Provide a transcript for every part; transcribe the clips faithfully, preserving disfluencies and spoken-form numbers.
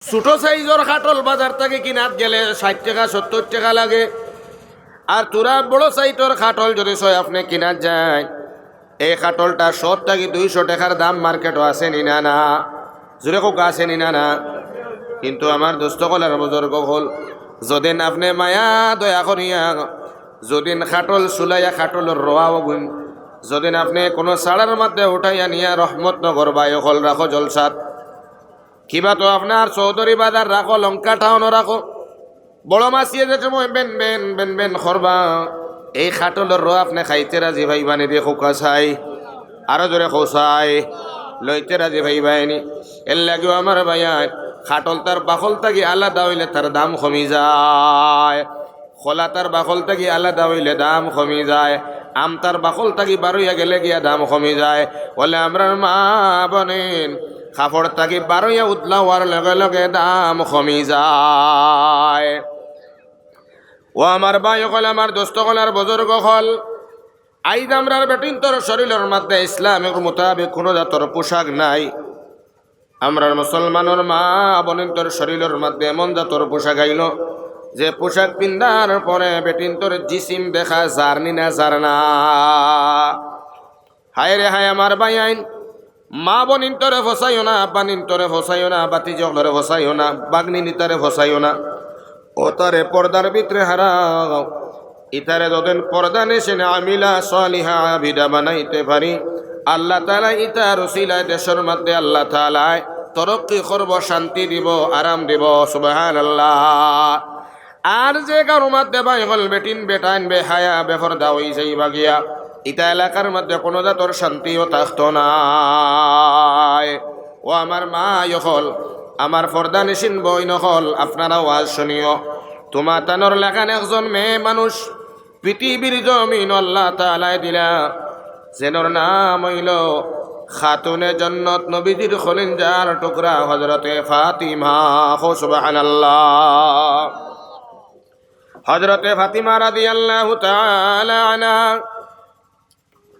ছোট সাইজর খাটল বাজার থাকি কিনাত গেলে ষাইট টেকা, সত্তইর টেকা লাগে। আর থুড়া বড় সাইজর খাটল যুদি ছয় আপনে কিনাত যাইন, এই খাটলটা শত থাকি দুইশো টেকার দাম মার্কেটো আছে নি না, না? জোরে কউক্কা, আছে নি না, না? কিন্তু আমার দোস্ত অকল আর বুজুর্গ অকল, যদিন আপনে মায়া দয়া করিয়া, যদিন খাটল ছুলাইয়া খাটলর রোয়া অগুইন, যদিন আপনে কুনু ছাড়ার মধ্যে উঠাইয়া নিয়া রহমতনগর ভাই অকল রাখো জলসাত, কিবা তো আপনার চৌধুরী বাজার রাখো, লঙ্কা টাউনো রাখো, বড় মাছিয়ে যে সময় বেন বেন বেন বেন করবা, এই খাটলর রোয়া আপনে খাইতে রাজি পাইবা নি? দে কউক্কা চাই, আরো জোরে কও চাই, লইতে রাজি পাইবা নি? এর লাগিও আমার ভাইয়াইন, খাটল তার বাকল থাকি আলাদা অইলে তার দাম কমি যায়। কলা তার বাকল থাকি আলাদা অইলে দাম কমি যায়, আম তার বাকল থাকি বারইয়া গেলে গিয়া দাম কমি যায়। বলে আমরার মা বইন কাপড় থাকি বারইয়া উতলা অওয়ার লগে লগে দাম কমি যায়। ও আমার ভাই অকল, আমার দোস্ত অকল আর বুজুর্গ অকল, আইজ আমরার বেটিন্তর শরীলর মধ্যে ইসলামর মোতাবেক কুনু জাতর পোশাক নাই। আমরার মুসলমানর মা বইনতর শরীলর মধ্যে এমন জাতর পোশাক আইলো, যে পোশাক পিন্দার পরে বেটিন্তর জিসিম দেখা যার নি না, যার না? হায় রে হায় আমার ভাইয়াইন, মা বইনতরে ফসাইও না, বানিন্তরে ফসাইও না, বাতিজি অকলরে ফসাইও না, বাগনি নিতারে ফসাইও না। অতারে পর্দার ভিতরে হারাও। ইতারে যদিন পর্দানিশিন আমিলা সালিহা আবিদা বানাইতে পারি, আল্লাহ তাআলা ইতার উসিলায় দেশর মধ্যে আল্লাহ তাআলায় তরক্কি করবো, শান্তি দিবো, আরাম দিবো। সুবহানাল্লাহ। আর যে ঘরর মধ্যে ভাই অকল বেটিন বেটাইন বেহায়া বেপর্দা অইযাইবা গিয়া, ইতা এলাকার মধ্যে কুনু জাতর শান্তিও থাকতো নায়। ও আমার মা অকল, আমার পর্দানিশিন বইন অকল, আপনারা ওয়াজ শুনিও। তুমা তানর লাখান একজন মেয়ে মানুষ পৃথিবীর জমিনো আল্লাহ তাআলায় দিলা, যেনর নাম অইলো খাতুনে জন্নত, নবীজির কলিজার টুকরা হযরতে ফাতিমা। কও সুবহানাল্লাহ। হযরতে ফাতিমা রাদিয়াল্লাহু তাআলা আনহা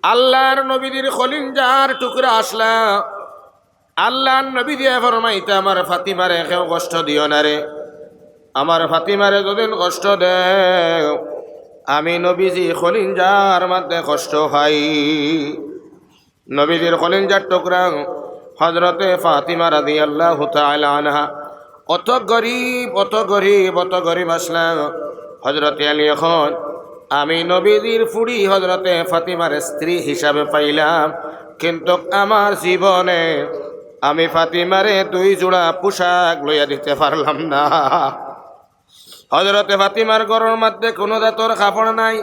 আল্লাহর নবীজির কলিজার টুকরা আছলা। আল্লাহর নবীজিয়ে ফরমাইতা, "আমার ফাতিমারে কেউ কষ্ট দিও না রে, আমার ফাতিমারে যদিন কষ্ট দেও, আমি নবীজি কলিজার মধ্যে কষ্ট পাই।" নবীজির কলিজার টুকরা হযরতে ফাতিমা রাদিয়াল্লাহু তাআলা আনহা অত গরিব, অত গরিব, অত গরিব আছলা। হযরতে আলী কইন, "আমি নবীজির ফুড়ি হযরতে ফাতিমারে স্ত্রী হিসাবে পাইলাম, কিন্তু আমার জীবনে আমি ফাতিমারে দুই জোড়া পোশাক লইয়া দিতে পারলাম না।" হযরতে ফাতিমার ঘরর মধ্যে কুনু জাতর কাপড় নাই।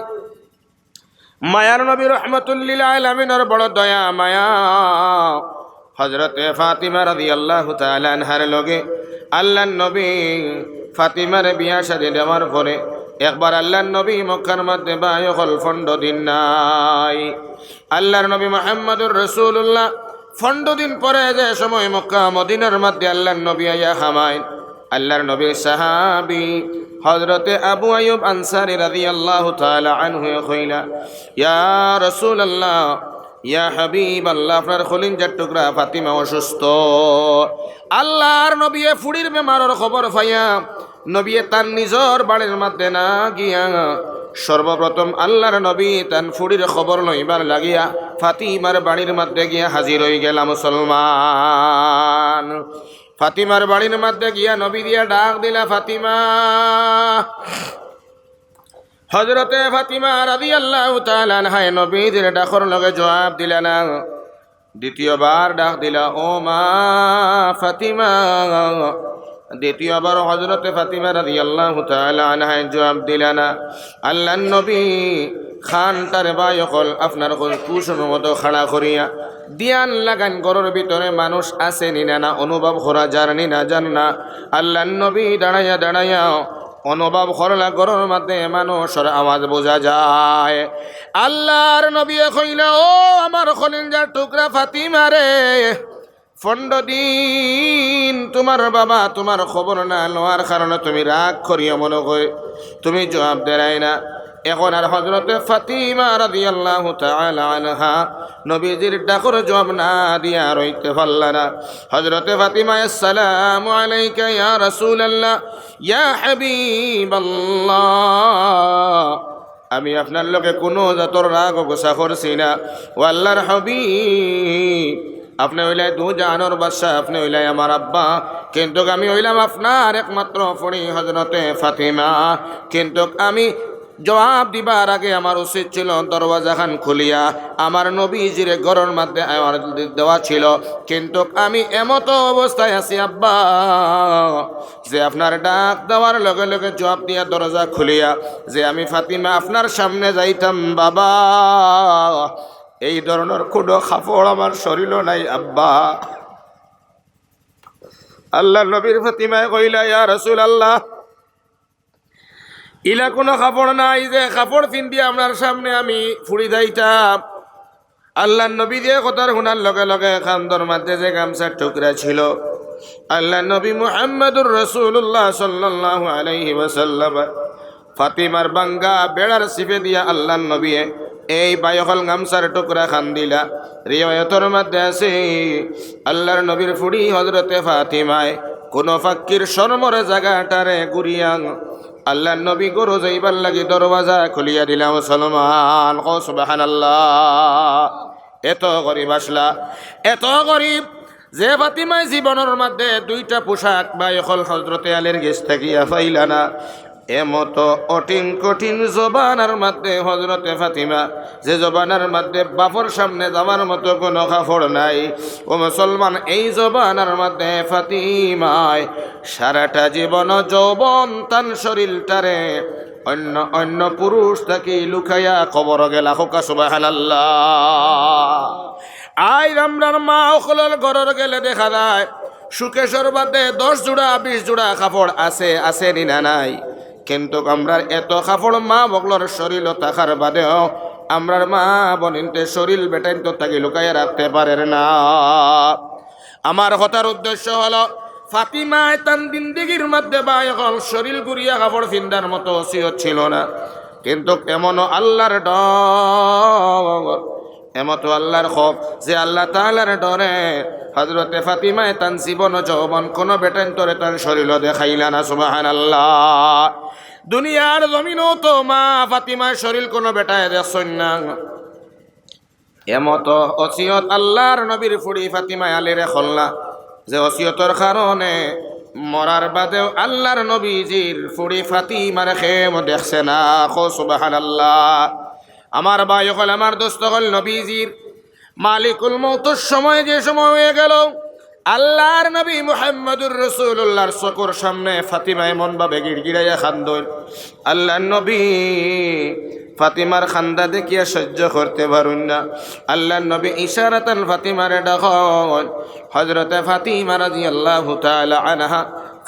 মায়ার নবী রহমতুল্লিল আলামিনর বড় দয়া মায়া। হযরতে ফাতিমা রাদিয়াল্লাহু তাআলা আনহার লগে আল্লাহর নবী ফাতিমারে বিয়া শাদী দেওয়ার পরে একবার আল্লাহর নবী মক্কার মধ্যে ভাই অকল পনরো দিন নাই। আল্লাহর নবী মুহাম্মদুর রাসূলুল্লাহ পনরো দিন পরে যে সময় মক্কা মদিনার মধ্যে আল্লাহর নবী আইয়া হামাইন, আল্লাহর নবীর সাহাবী হযরতে আবু আইয়ুব আনসারী রাদিয়াল্লাহু তাআলা আনহু কইলা, "ইয়া রাসূলুল্লাহ, ইয়া হাবিবাল্লাহ, আপনার কলিজার টুকরা ফাতিমা অসুস্থ।" আল্লাহর নবীয়ে ফুড়ির বেমারর খবর পাইয়া নবীয়ে তান নিজর বাড়ির মধ্যে না গিয়া সর্বপ্রথম আল্লাহর নবী তান ফুড়ির খবর লইবার লাগিয়া ফাতিমার বাড়ির মধ্যে গিয়া হাজির অইগেলা। মুসলমান, ফাতিমার বাড়ির মধ্যে গিয়া নবীজিয়ে ডাক দিলা, "ফাতিমা।" হযরতে ফাতিমা রাদিয়াল্লাহু তাআলা আনহায় নবীজির ডাকর লগে জবাব দিলা না। দ্বিতীয়বার ডাক দিলা, "ও মা ফাতিমা।" দ্বিতীয়বার হযরতে ফাতিমা রাদিয়াল্লাহু তাআলা আনহায় জবাব দিলা না। আল্লাহর নবী খানটারে ভাই অকল আপনার কুশন মতো খাড়া করিয়া ধিয়ান লাগাইন, ঘরর ভিতরে মানুষ আছে নি না, না অনুভব করা যার নি না, যার না। আল্লাহর নবী দাঁড়াইয়া দাঁড়াইয়া অনুভব করলা, ঘরর মধ্যে মানুষর আওয়াজ বুঝা যায়। আল্লাহর নবীয়ে কইলা, "ও আমার কলিজার টুকরা ফাতিমা রে, পনরো দিন তুমার বাবা তুমার খবর না লওয়ার কারণে তুমি রাগ করিয়া মনো কয় তুমি জবাব দেরায় না।" এখন আর হযরতে ফাতিমা রাদিয়াল্লাহু তাআলা আনহা নবীজির ডাকর জবাব না দিয়া রইতে পারলা না। হযরতে ফাতিমা, আসসালামু আলাইকা ইয়া রাসূলুল্লাহ, ইয়া হাবিবাল্লাহ, আমি আপনার লগে কুনু জাতর রাগ গুসা করছি না। ও আল্লাহর হাবিব, আপনে অইলায় দু জাহানর বাদশা, আপনে অইলায় আমার আব্বা, কিন্তুক আমি অইলাম আপনার একমাত্র ফুড়ি হযরতে ফাতিমা। কিন্তুক আমি জবাব দিবার আগে আমার উচিত ছিল দরওয়াজাখান খুলিয়া আমার নবীজিরে ঘরর মধ্যে আওয়াজ দি-, দেওয়া ছিল, কিন্তুক আমি এমতো অবস্থায় আছি আব্বা, যে আপনার ডাক দেওয়ার লগে লগে জবাব দিয়া দরজা খুলিয়া যে আমি ফাতিমা আপনার সামনে যাইতাম বাবা, এই ধরনর কুনু কাপড় আমার শরীলো নাই আব্বা। আল্লাহর নবীর ফাতিমায় কইলা, ইয়া রাসূলুল্লাহ, ইলা কুনু কাপড় নাই যে কাপড় পিন্দি আপনার সামনে আমি ফুড়ি যাইতাম। আল্লাহর নবী যে কথার হুনার লগে লগে কান্দর মধ্যে যে গামছার টুকরা ছিল, আল্লাহর নবী মুহাম্মাদুর রাসূলুল্লাহ সাল্লাল্লাহু আলাইহি ওয়াসাল্লাম ফাতিমার বাঙ্গা বেড়ার ছিপে দিয়া আল্লাহর নবীয়ে এই বায়ুকল গামছার টুকরা খান দিলা। রিওয়ায়তর মধ্যে আছে, আল্লাহর নবীর ফুড়ি হযরতে ফাতিমায় কুনু ফাক্কির শরমর জাগাটারে ঘুরিয়া আল্লাহর নবী ঘরো যাইবার লাগি দরওয়াজা খুলিয়া দিলা। মুসলমান, কও সুবহানাল্লাহ। এত গরিব আছলা, এত গরিব, যে ফাতিমায় জীবনর মধ্যে দুইটা পোশাক বায়ুকল হযরতে আলীর গেছ থাকিয়া পাইলা না। এমতো অটিন কঠিন জমানার মধ্যে হযরতে ফাতিমা, যে জমানার মধ্যে বাপর সামনে যাওয়ার মতো কুনু কাপড় নাই। ও মুসলমান, এই জমানার মধ্যে ফাতিমায় সারাটা জীবন যৌবন তান শরীলটারে অন্য অন্য পুরুষ থাকি লুকাইয়া কবরো গেলা। কউক্কা সুবহানাল্লাহ। আইজ আমরার মা অকলর ঘরর গেলে দেখা যায়, শোকেসর বাদে দশ জোড়া, বিশ জোড়া কাপড় আছে, আছে নি না নাই? কিন্তুক আমরার এত কাপড় মা অকলর শরীলো থাকার বাদেও আমরার মা বইনিন্তে শরীল বেটাইন্তর থাকি লুকাইয়া রাখতে পারের না। আমার কথার উদ্দেশ্য হলো, ফাতিমায় তান জিন্দেগির মধ্যে বায়ুকল শরীল ঘুরিয়া কাপড় পিন্দার মতো অসিয়ত ছিল না, কিন্তুক এমনও আল্লাহর ডর, এমতো আল্লাহর খৌফ, যে আল্লাহ তাআলার ডরে হযরতে ফাতিমায় তান জীবন যৌবন কুনু বেটাইন্তরে তান শরীলো দেখাইলা না। সুবহানাল্লাহ। দুনিয়ার জমিনো তো মা ফাতিমার শরীল কুনু বেটায় দেখছইন না। এমতো অসিয়ত আল্লাহর নবীর ফুড়ি ফাতিমায় আলীরে করলা, যে অসিয়তর কারণে মরার বাদেও আল্লাহর নবীজির ফুড়ি ফাতিমারে কেউ দেখছে না। কও সুবহানাল্লাহ। আমার ভাই অকল, আমার দোস্ত অকল, নবীজির মালিকুল মউতর সময় যে সময় অইয়া গেল, আল্লাহর নবী মুহাম্মাদুর রাসূলুল্লাহর চকুর সামনে ফাতিমা এমন ভাবে গিড়গিড়াইয়া কান্দইন, আল্লাহর নবী ফাতিমার কান্দা দেখিয়া সহ্য করতে পারইন না। আল্লাহর নবী ইশারাতান ফাতিমারে ডাকইন। হযরতে ফাতিমা রাদিয়াল্লাহু তাআলা আনহা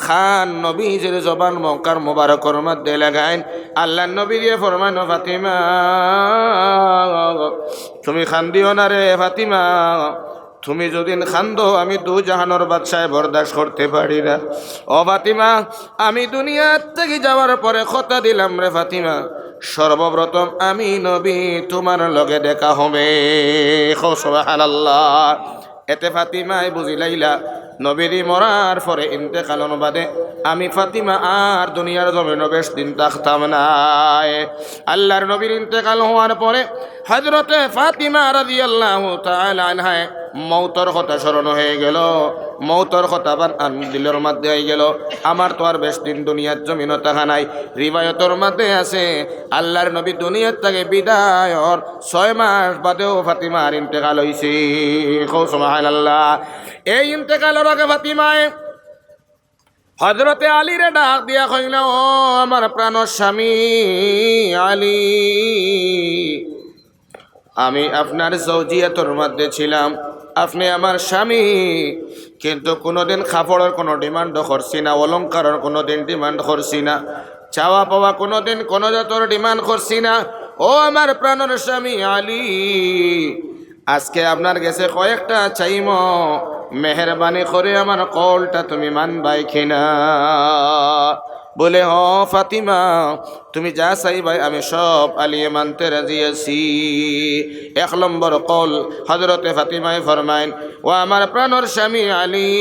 কান নবীজির জবান মুখার মুবারকর মধ্যে লাগাইন। আল্লাহর নবীরে ফরমাইন, "ও ফাতিমা, তুমি কান্দিও না রে ফাতিমা, তুমি যুদি কান্দো, আমি দু জাহানর বাদশায় বরদাস্ত করতে পারি না। ও ফাতিমা, আমি দুনিয়ার থাকি যাওয়ার পরে কথা দিলাম রে ফাতিমা, সর্বপ্রথম আমি নবী তুমার লগে দেখা হবে।" কও সুবহানাল্লাহ। এতে ফাতিমায় বুঝিলাইলা, নবীজি মরার পরে ইন্তেকালর বাদে আমি ফাতিমা আর দুনিয়ার জমিনো বেশ দিন থাকতাম নায়। আল্লাহর নবীর ইন্তেকাল হওয়ার পরে হযরতে ফাতিমা রাদিয়াল্লাহু তাআলা আনহায় মউতর কথা স্মরণ হয়ে গেল, মউতর কথা আবার আন-, দিলর মধ্যে আই গেল, আমার তো আর বেশ দিন দুনিয়ার জমিনো থাকা নাই। রিওয়ায়তর মধ্যে আছে, আল্লাহর নবী দুনিয়ার থাকি বিদায়র ছয় মাস বাদেও ফাতিমার ইন্তেকাল হইছে। কও সুবহানাল্লাহ। এই ইন্তেকালর আগে ফাতিমায় হযরতে আলীরে ডাক দিয়া কইলা, "ও আমার প্রাণর স্বামী আলী, আমি আপনার জৌজিয়াতর মধ্যে ছিলাম, আপনে আমার স্বামী, কিন্তু কুনুদিন কাপড়র কুনু demand করছি না, অলংকারর কুনুদিন demand করছি না, চাওয়া পাওয়া কুনুদিন কুনু জাতর demand করছি না। ও আমার প্রাণর স্বামী আলী, আজকে আপনার গেছে কয়েকটা চাইমু, মেহেরবানি করি আমার কওলটা তুমি মানবায় কিনা?" বলে, "হ ফাতিমা, তুমি যা চাইবায় আমি সব আলিয়ে মানতে রাজি আছি।" এক নম্বর কল, হযরতে ফাতিমায় ফরমাইন, "ও আমার প্রাণর স্বামী আলী,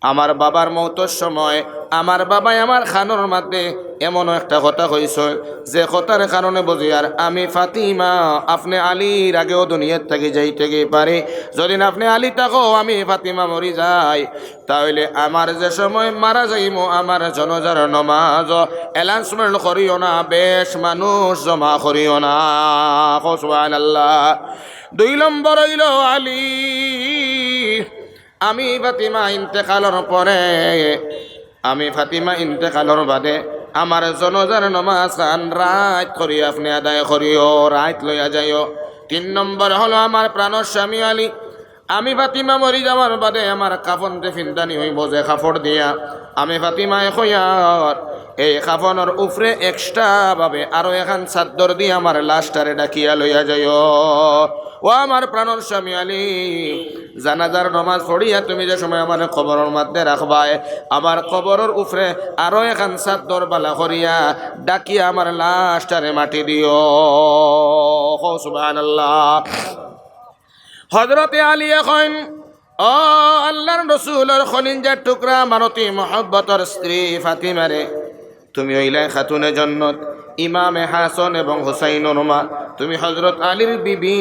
আমার বাবার মউতর সময় আমার বাবায় আমার কানর মাঝে এমন একটা কথা কইছইন, যে কথার কারণে বুঝিয়ার আমি ফাতিমা, আপনে আলীর আগেও দুনিয়ার থাকি যাইতে গিয়া পারি। যদি আপনে আলী থাকো, আমি ফাতিমা মরি যাই, তাইলে আমার যে সময় মারা যাইমু, আমার জানাজার নমাজ announcement করিও না, বেশ মানুষ জমা করিও না।" কও সুবহানাল্লাহ। দুই নম্বর অইলো আলী, আমি ফাতিমা ইন্তেকালর পরে, আমি ফাতিমা ইন্তেকালর বাদে আমার জানাজার নমাজ খান রাইত করি আপনে আদায় করিও, রাইত লইয়া যাইও। তিন নম্বর হলো আমার প্রাণর স্বামী আলী, আমি ফাতিমা মরি যাওয়ার বাদে আমার কাফন যে ফিন্দানি অইবো যে কাপড় দিয়া, আমি ফাতিমায় কইয়ার এই কাফনর উপরে extra ভাবে আরো এখান চাদ্দর দিয়া আমার লাশটারে ঢাকিয়া লইয়া যাইও। ও আমার প্রাণর স্বামী আলী, জানাজার নমাজ পড়িয়া তুমি যে সময় আমার কবরর মাঝে রাখবায়, আমার কবরর উপরে আরো এখান চাদ্দর বালা করিয়া ঢাকিয়া আমার লাশটারে মাটি দিও। কও সুবহানাল্লাহ। হযরতে আলী এখন, ও আল্লাহর রসুলর কলিজার টুকরা, আমার অতি মহব্বতর স্ত্রী ফাতিমারে, তুমি অইলায় খাতুনে জন্নত, ইমামে হাসান এবং হুসাইনর মা, তুমি হযরত আলীর বিবি।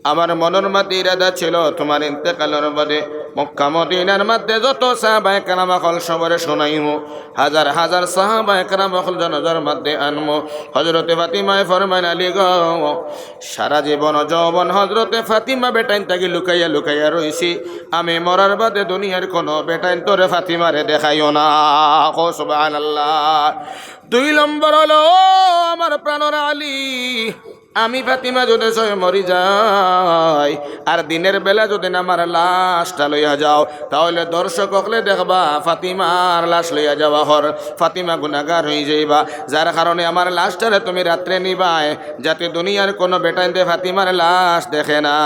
আমার মনর মাঝে ইরাদা ছিল, তুমার ইন্তেকালর বাদে মক্কা মদিনার মাঝে যত সাহাবায়ে কেরাম অকল সবরে শুনাইমু, হাজার হাজার সাহাবায়ে কেরাম অকল জানাজার মাঝে আনমু। হযরতে ফাতিমায় ফরমাইন, "আলী গো, সারা জীবন যৌবন হযরতে ফাতিমা বেটাইন থাকি লুকাইয়া লুকাইয়া রইছি, আমি মরার বাদে দুনিয়ার কোনো বেটাইন তোরে ফাতিমারে দেখাইও না।" কও সুবহানাল্লাহ। দুই নম্বর হলো, ও আমার প্রাণর আলী, আমি ফাতিমা যদি সয় মরি যাই, আর দিনের বেলা যদি আমার লাশটা লইয়া যাও, তাইলে দর্শক অকলে দেখবা ফাতিমার লাশ লইয়া যাওয়া হর, ফাতিমা গুনাগার অইযাইবা, যার কারণে আমার লাশটারে তুমি রাত্রে নিবায়, যাতে দুনিয়ার কোনো বেটাইন্তে ফাতিমার লাশ দেখে না।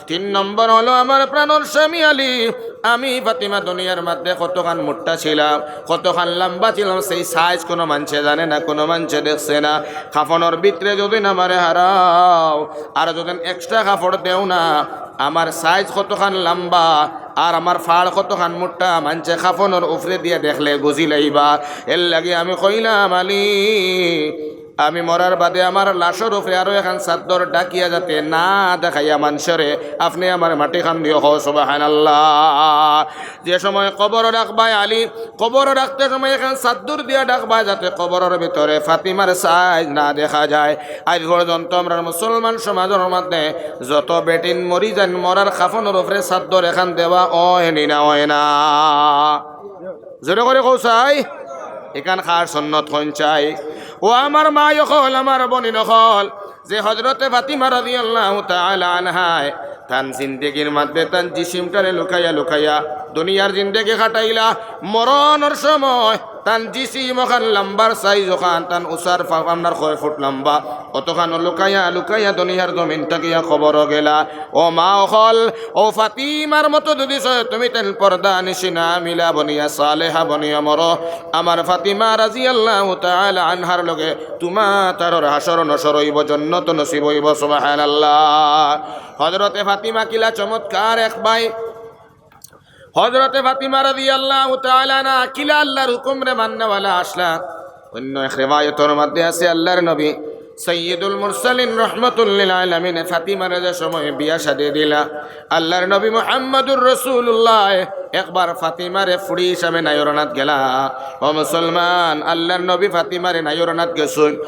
তিন নম্বর হলো আমার প্রাণর স্বামী আলী, আমি ফাতিমা দুনিয়ার মাঝে কতখান মুট্টা ছিলাম, কতখান লাম্বা ছিলাম, সেই size কোনো মানষে জানে না, কোনো মানষে দেখছে না। কাফনর ভিতরে যদি আমারে হারাও, আর যদি extra কাপড় দেও না, আমার size কতখান লাম্বা আর আমার ফাড় কতখান মুট্টা, মানষে কাফনর উপরে দিয়া দেখলে বুঝি লাইবা। এর লাগি আমি কইলাম, আলী, আমি মরার বাদে আমার লাশর উপরে আরো এখান চাদ্দর ঢাকিয়া যাতে না দেখাইয়া মানষরে, আপনে আমার মাটি খান দিও। কও সুবহানাল্লাহ। যে সময় কবর রাখবায় আলী, কবর রাখতে সময় এখান চাদ্দর দিয়া ঢাকবায় যাতে কবরর ভিতরে ফাতিমার size না দেখা যায়। আজ পর্যন্ত আমরার মুসলমান সমাজর মাঝে যত বেটিন মরি যাইন, মরার কাফনর উপরে চাদ্দর এখান দেওয়া অয়নি না অয় না? জোরে করি কও চাই, এখান কার সুন্নত কইন চাই। ও আমার মা অকল, আমার বইন অকল, যে হযরতে ফাতিমা রাদিয়াল্লাহু তাআলা আনহায় তান জিন্দেগির মাঝে তান জিসিমটারে লুকাইয়া লুকাইয়া দুনিয়ার জিন্দেগি কাটাইলা, মরণর সময় তান জিসিম অখান লাম্বার size অখান, তান উসার ফা-, আপনার কয় ফুট লাম্বা, অতখান লুকাইয়া লুকাইয়া দুনিয়ার জমিন থাকিয়া কবরো গেলা। ও মা অকল, ও ফাতিমার মতো যদি সয় তুমি তাইন পর্দানিশিনা, আমিলা বনিয়া, সালেহা বনিয়া মরো, আমার ফাতিমা রাদিয়াল্লাহু তাআলা আনহার লগে তুমাতারর হাশর নশর অইবো, জন্নত নসিব অইবো। সুবহানাল্লাহ। হযরতে ফাতিমা কিলা চমৎকার এক ভাই। হযরতে ফাতিমা রাদিয়াল্লাহু তাআলা আনহা কিলা আল্লাহর হুকুমরে মাননেওয়ালা আছলা। অইন্য এক রেওয়ায়তর মাঝে আছে, আল্লাহর নবী সাইয়্যিদুল মুরসালিন রহমাতুল্লিল আলামিন ফাতিমারে যে সময় বিয়া শাদী দিলা, আল্লাহর নবী মুহাম্মাদুর রাসূলুল্লাহ একবার ফাতিমারে ফুড়ি হিসাবে নায়রনাত গেলা। ও মুসলমান, আল্লাহর নবী ফাতিমারে নায়রনাত গেছইন।